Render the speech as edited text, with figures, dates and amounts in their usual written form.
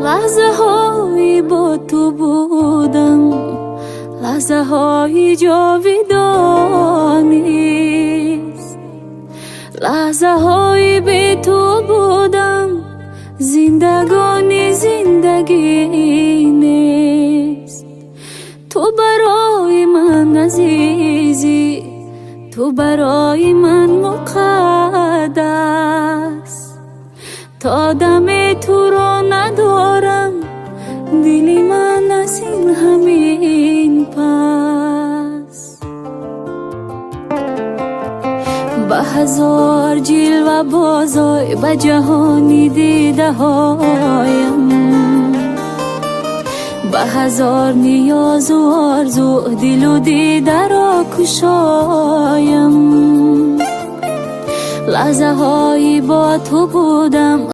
Лаҳзаҳои бо ту будам, лаҳзаҳои ҷовидонист. Лаҳзаҳои бе ту будам, зиндагонӣ зиндагӣ нест. Ту барои ман азизӣ, ту барои ман муқаддас. То даме туро надорам, дили ман аз ин ҳамин пас. Ба ҳазор ҷилва бозой, ба ҷаҳони дидаҳоям, ба ҳазор ниёзу орзу дилу дидаро кушоям. Лаҳзаҳои бо ту будам.